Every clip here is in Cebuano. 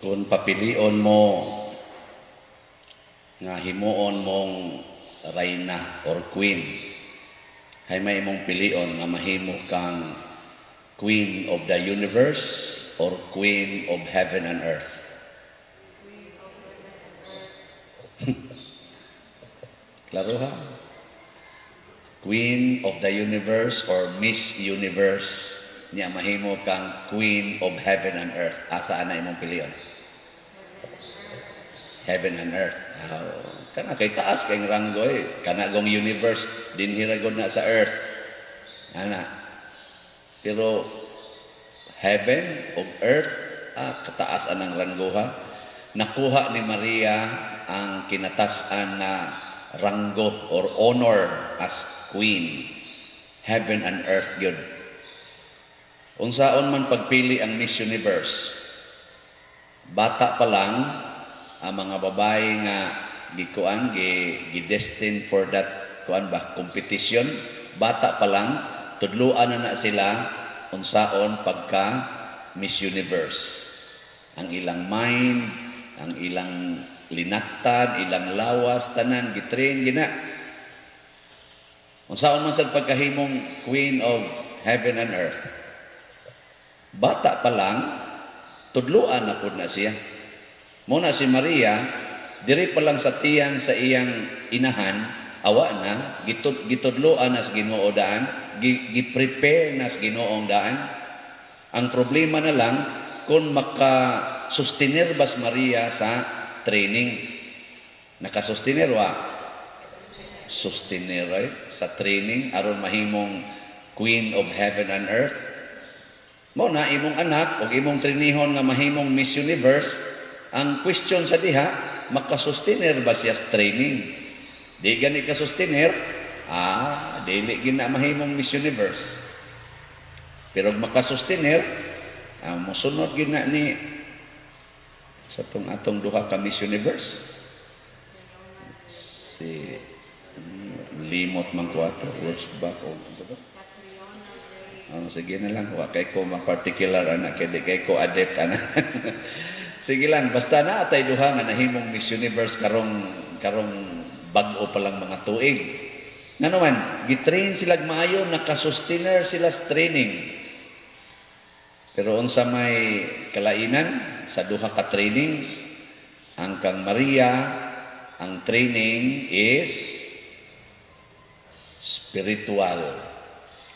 Kung papilion mo nga himuon mong reyna or queen, hay may imong pilion nga mahimo kang queen of the universe or queen of heaven and earth? Klaro ha? Queen of the universe or Miss Universe, niya mahimo kang queen of heaven and earth. Asa ana imong pilion? Heaven and earth. Oh, kana kay taas kay ranggo eh. Kana gong universe dinhi ra gud na sa earth. Ana. Pero heaven ug earth, kataas anang ranggo ha. Nakuha ni Maria ang kinatasan na ranggo or honor as queen. Heaven and earth gyud. Unsaon man pagpili ang Miss Universe? Bata pa lang ang mga babae nga gikuan, gi gi-destined for that kuan ba, competition, bata pa lang tudluan na na sila unsaon pagka Miss Universe. Ang ilang mind, ang ilang linaktan, ilang lawas, tanan gitrain gina. Unsaon man sad pagkahimong queen of heaven and earth? Bata pa lang tudluan na pud na siya. Muna si Maria, diri pa lang sa tiyan sa iyang inahan, awa na, gitudloan na sa Ginoo daan, gi-prepare na sa Ginoong daan. Ang problema na lang, kung maka-sustenir ba si Maria sa training. Nakasustenir wa? Sustenir, right? Sa training, aron mahimong Queen of Heaven and Earth. Mo na imong anak o imong trainihon nga mahimong Miss Universe, ang question sa diha, makasustenir ba siya sa training? Di gani ka sustenir, dili gina mahimong Miss Universe. Pero makasustenir, mosunod gina ni sa tong atong duha ka Miss Universe. Si limot man ko ato, Wurzbach o ano ba? Oh, sige na lang, wa kay ko ma-particular ana kay di kay ko adept ana. Sige lang, basta na atay duha nga nahimong Miss Universe karong karong bag-o pa lang mga tuig. Nga naman, gitrain sila maayo, nakasustainer sila sa training. Pero unsa may kalainan sa duha ka trainings, ang kang Maria, ang training is spiritual.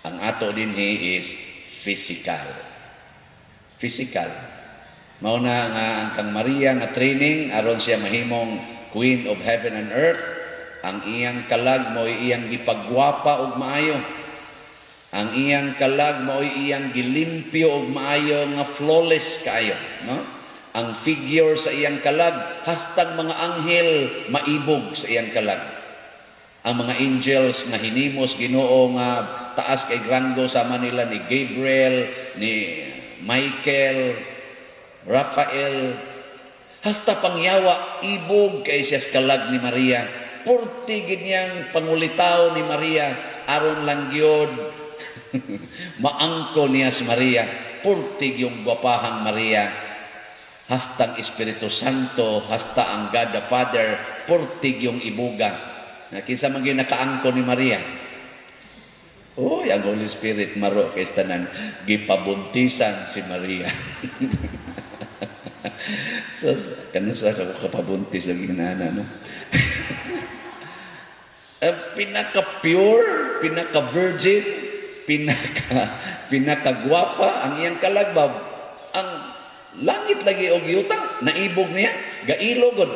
Ang ato dinhi is physical. Physical. Mao na nga ang kang Maria nga training aron siya mahimong Queen of Heaven and Earth, ang iyang kalag mo'y iyang gipagwapa og maayo. Ang iyang kalag mo'y iyang gilimpyo og maayo nga flawless kaayo, no? Ang figure sa iyang kalag, hastang mga anghel maibog sa iyang kalag. Ang mga angels nga hinimos Ginoo nga taas kay ranggo sama nila ni Gabriel, ni Michael, Raphael, hasta pangyawa ibog kay siya sa kalag ni Maria. Purti gid niyang pangulitaw ni Maria aron lang gyud maangko niya si Maria. Purti yung gwapahang Maria. Hasta ang Espiritu Santo, hasta ang God the Father, purti yung ibuga. Na kinsa man gyud nakaangko ni Maria? Uy, ang Holy Spirit maro kay tanan gipabuntisan si Maria. So, kano sa ka kapabuntis ang ginana, no? Ang pinaka-pure, pinaka-virgin, pinaka-gwapa ang iyang kalagbab. Ang langit lagi og yuta, naibog niya, gailog gud.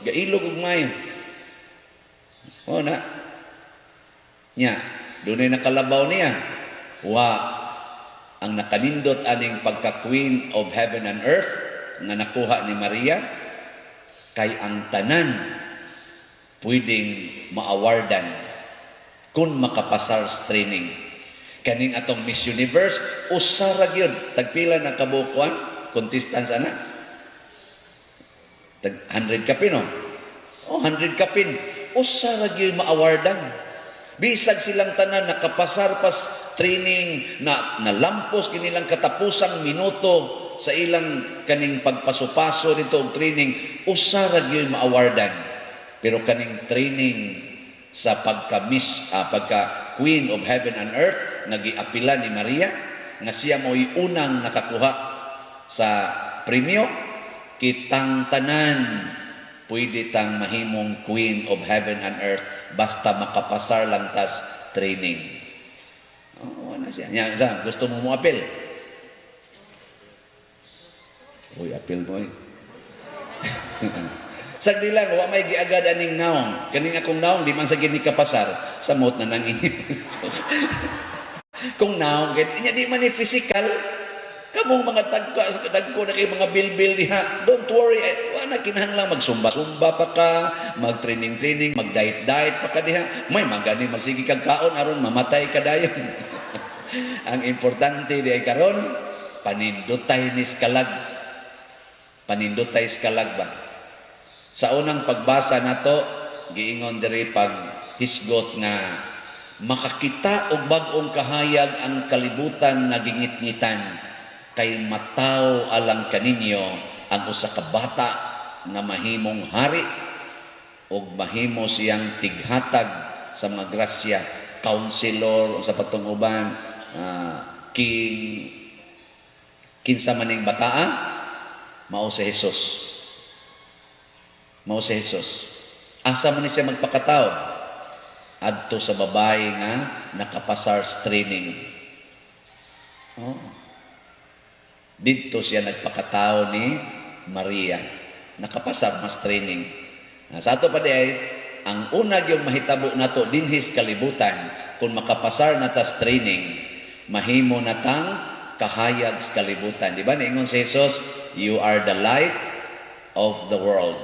Gailog og maayo. O na. Nya, dunay nakalabaw niya. Wa ang nakanindot aning pagka-queen of heaven and earth nga nakuha ni Maria kay ang tanan pwedeng maawardan kung makapasar sa training. Kaning atong Miss Universe, usa ra gyud. Tagpila na kabukuan contestants ana? Tag 100 kapin, no? Oh, 100 kapin. Usa ra gyud maawardan. Bisag silang tanan nakapasar pas training na nalampos kinilang katapusang minuto. sa ilang kaning pagpaso-paso dito og training, usa ra gyud maawardan. Pero kaning training sa pagka miss, pagka Queen of Heaven and Earth nga giapila ni Maria, nga siya mo'y unang nakakuha sa premyo, kitang tanan pwede tang mahimong Queen of Heaven and Earth basta makapasar lang tas training. Oh, na siya. Nya, sa, gusto mo mo apil? Uy, apil mo eh. Sagdi lang, wa may giagad aning naong. Kaning akong naong, di man sa gini kapasar. Samot na nang inyo. Kung naong, ganyan, di man ni physical. Kamong mga tagko, dagko na kay mga bilbil diha. Don't worry, eh, wa na kinahanglan magsumba-sumba pa ka, mag-training-training, mag-diet-diet pa ka diha. May magani magsige kag kaon aron mamatay ka dayon. Ang importante di ay karon panindotay ni kalag. Panindotay kalag ba? Sa unang pagbasa nato, giingon diri pag hisgot nga makakita og bag-ong kahayag ang kalibutan nga gingitngitan kay mataw alang kaninyo ang usa ka bata nga mahimong hari ug mahimo siyang tighatag sa mga grasya, counselor, sa patong uban, king. Kinsa maning bataa? Mao si Jesus. Mao si Jesus. Asa man ni siya magpakataw? Adto sa babae nga nakapasar sa training. Oh. Didto siya nagpakatao ni Maria. Nakapasar mas training. Sa ato pa di ay, ang una yung mahitabo nato dinhis kalibutan, kung makapasar na tas training, mahimo na tang kahayag sa kalibutan. Di ba? Niingon si Jesus, "You are the light of the world."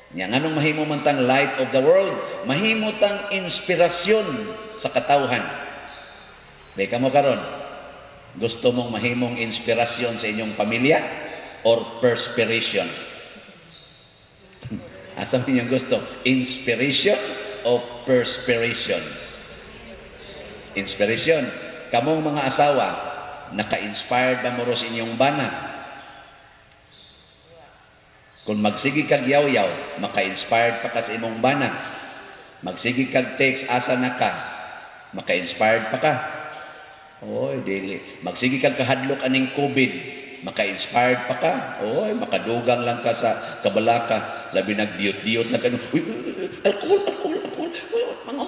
Nya nganong mahimo man tang light of the world? Mahimo tang inspirasyon sa katawhan. Di ka mo karon, gusto mong mahimong inspirasyon sa inyong pamilya or perspiration? Asa man yung gusto? Inspiration o perspiration? Inspiration. Kamong mga asawa, naka-inspired ba mo sa inyong bana? Kung magsige kag yaw-yaw, maka-inspired pa ka sa imong bana. Magsige kag text, "Asa na ka?" Maka-inspired pa ka? Oy, dili. Magsige kag kahadlok aning COVID, maka-inspired pa ka? Oy, makadugang lang ka sa kabalaka, labi nagdiyot-diyot lang ka. "Uy, uy, uy, alcohol, alcohol, alcohol." Uy,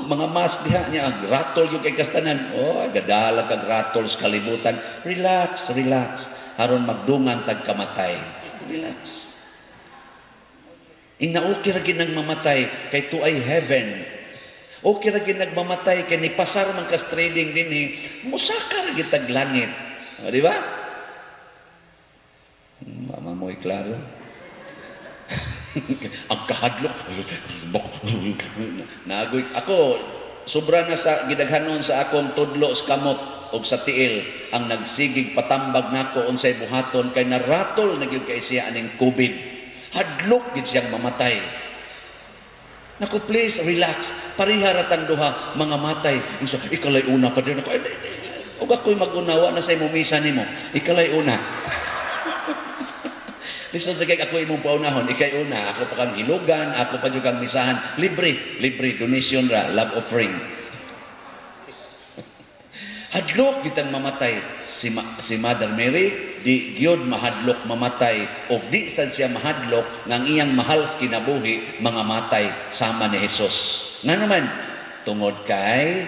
mga mask diha niya, ratol yung kay kastanan. Oy, gadala kag ratol sa kalibutan. Relax, relax. Aron magdungan tag kamatay. Relax. Ingna okay ra gid nang mamatay kay to ay heaven. Okay ra gid nagmamatay kay nipasar man kas training dinhi, musaka ra gid tag langit. O, di ba? Mama mo'y klaro. Ang kahadlok. Nagoy ako sobra na sa gidaghanon sa akong tudlo sa kamot og sa tiil ang nagsigig patambag nako unsay buhaton kay naratol na gyud kay siya aning COVID. Hadlok gid siyang mamatay. Naku, please, relax. Pareha ra tang duha, mga matay. Insa, ikalay una pa din ako. Eh, ug ako'y magunawa na sa imong misa nimo. Ikalay una. Lisod sa kay ako imong paunahon, ikay una, ako pa kang hilugan, ako pa jud kang misahan, libre, libre, donation ra, love offering. Hadlok gitang mamatay si Mother Mary, di gyud mahadlok mamatay o di sad siya mahadlok nga ang iyang mahal sa kinabuhi mga matay sama ni Jesus. Ngano man? Tungod kay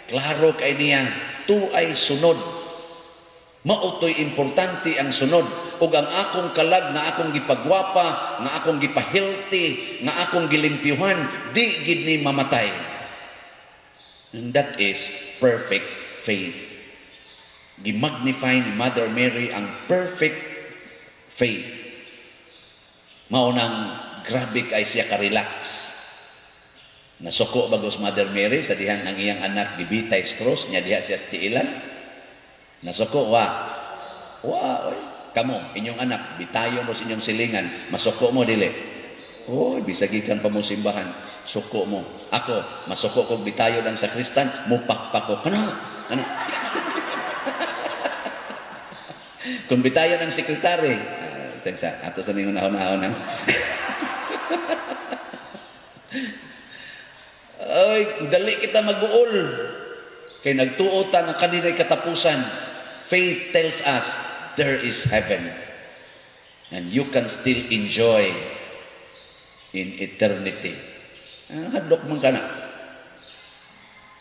klaro kay niya tuay sunod. Mautoy importante ang sunod ug ang akong kalag nga akong gipagwapa, nga akong gipa-healthy, nga akong gilimpyuhan, di gid ni mamatay. And that is perfect faith. Gimagnify ni Mother Mary ang perfect faith. Mao nang grabe kay siya ka-relax. Nasuko bagos Mother Mary sa dihang ang iyang anak gibitay sa cross nya diha siya sa tiilan? Nasuko wa? Wa oy. Kamo, inyong anak bitayon mo sa inyong silingan, masuko mo dili? Oy, bisag gikan pa mo simbahan, suko mo. Ako, masuko kog bitayon ang sakristan, mupakpak ko. Kana, kana. Kung bitayon ang sekretary, sa ato sa ningon ahon-ahon ha. Ay, dali kita mag-uol. Kay nagtuo ta nga kanina'y katapusan. Faith tells us there is heaven. And you can still enjoy in eternity. Ah, hadlok man ka na.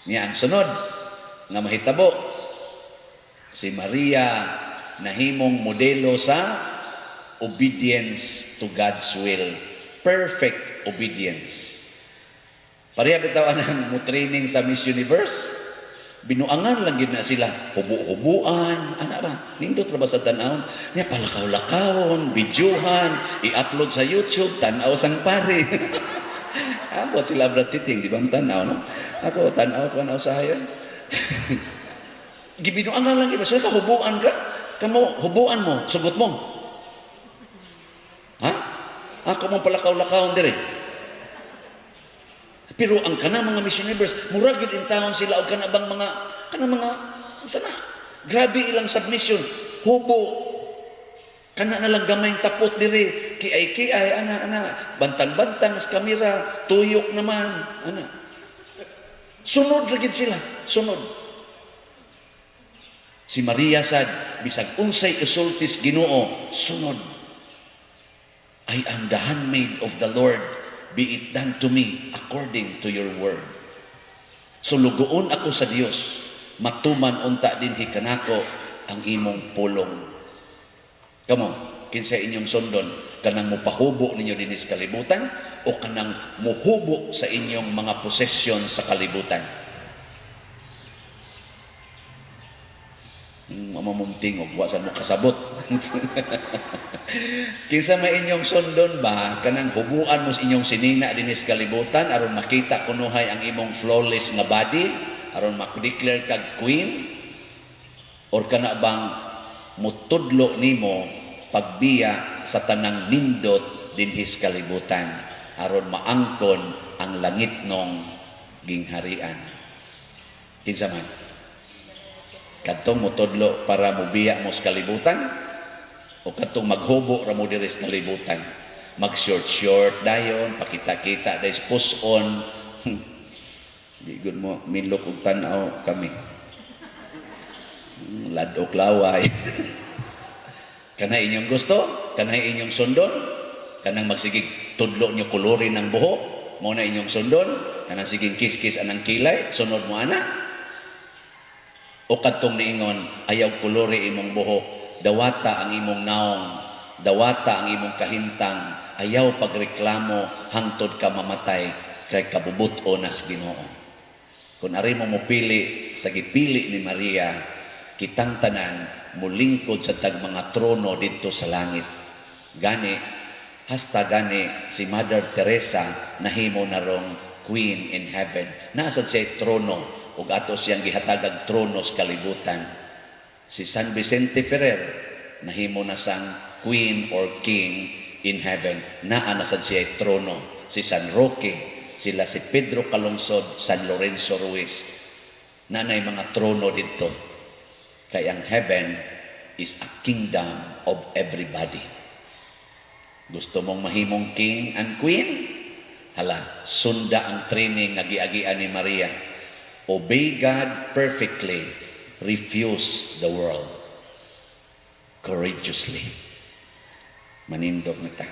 Niya ang sunod nga mahitabo, si Maria nahimong modelo sa obedience to God's will. Perfect obedience. Pareha bitaw anang mo training sa Miss Universe. Binuangan lang gid na sila, hubo-hubuan, ana ba? Nindot ra ba sa tan-awon? Nya palakaw-lakawon, videohan, i-upload sa YouTube, tan-aw sang pare. Ambot sila Brad Titing, di ba tanaw, no? Ako tan-aw ko na usahay. Gibinuangan lang iba. Sila ka hubuan ka. Kamo hubuan mo, sugot mo. Ha? Ako mo palakaw-lakawon dire. Pero ang kana mga Miss Universe, murag gyud intawon sila og kana bang mga kana mga sana. Grabe ilang submission. Hubo. Kana na lang gamayng tapot diri, kiay-kiay ana ana, bantang-bantang sa kamera, tuyok naman ana. Sunod ra gid sila, sunod. Si Maria sad, bisag unsay isultis Ginoo, sunod. "I am the handmaid of the Lord, be it done to me according to your word." Sulugoon ako sa Dios, matuman unta dinhi kanako ang imong pulong. Kamo, kinsa inyong sundon? Kanang mupahubo ninyo dinhi sa kalibutan o kanang muhubo sa inyong mga posesyon sa kalibutan? Mamamumting og wa sa mo kasabot. Kinsa may inyong sundon ba, kanang hubuan mo sa inyong sinina dinhi sa kalibutan aron makita kunuhay ang imong flawless nga body, aron mak-declare kag queen, or kana bang mutudlo nimo pagbiya sa tanang nindot dinhi sa kalibutan aron maangkon ang langitnong gingharian? Kinsa man? Kadtong motudlo para mobiya mo sa kalibutan o kadtong maghubo ra mo diri sa kalibutan? Mag short short dayon, pakita-kita dahil push on. Di gud mo minlok og tan-aw kami. Ladok laway. Kana inyong gusto? Kana inyong sundon? Kanang magsigig tudlo nyo kolorin ng buhok? Mo na inyong sundon? Kanang siging kiskis anang kilay? Sunod mo ana? O kadtong niingon, ayaw kolori imong buhok, dawata ang imong naong, dawata ang imong kahintang, ayaw pagreklamo hangtod ka mamatay kay kabubut-on nas Ginoo. Kung ari mo mopili sa gipili ni Maria, kitang tanan mulingkod sa tag mga trono didto sa langit. Gani, hasta gani si Mother Teresa nahimo na rong Queen in Heaven. Nasa siya trono ug ato siyang gihatagag trono sa kalibutan. Si San Vicente Ferrer nahimo na sang Queen or King in Heaven. Naa na sad siya trono. Si San Roque, sila si Pedro Calungsod, San Lorenzo Ruiz. Nanay mga trono didto. Kay ang heaven is a kingdom of everybody. Gusto mong mahimong king and queen? Hala, sunda ang training nga giagian ni Maria. Obey God perfectly, refuse the world courageously. Manindog na ta.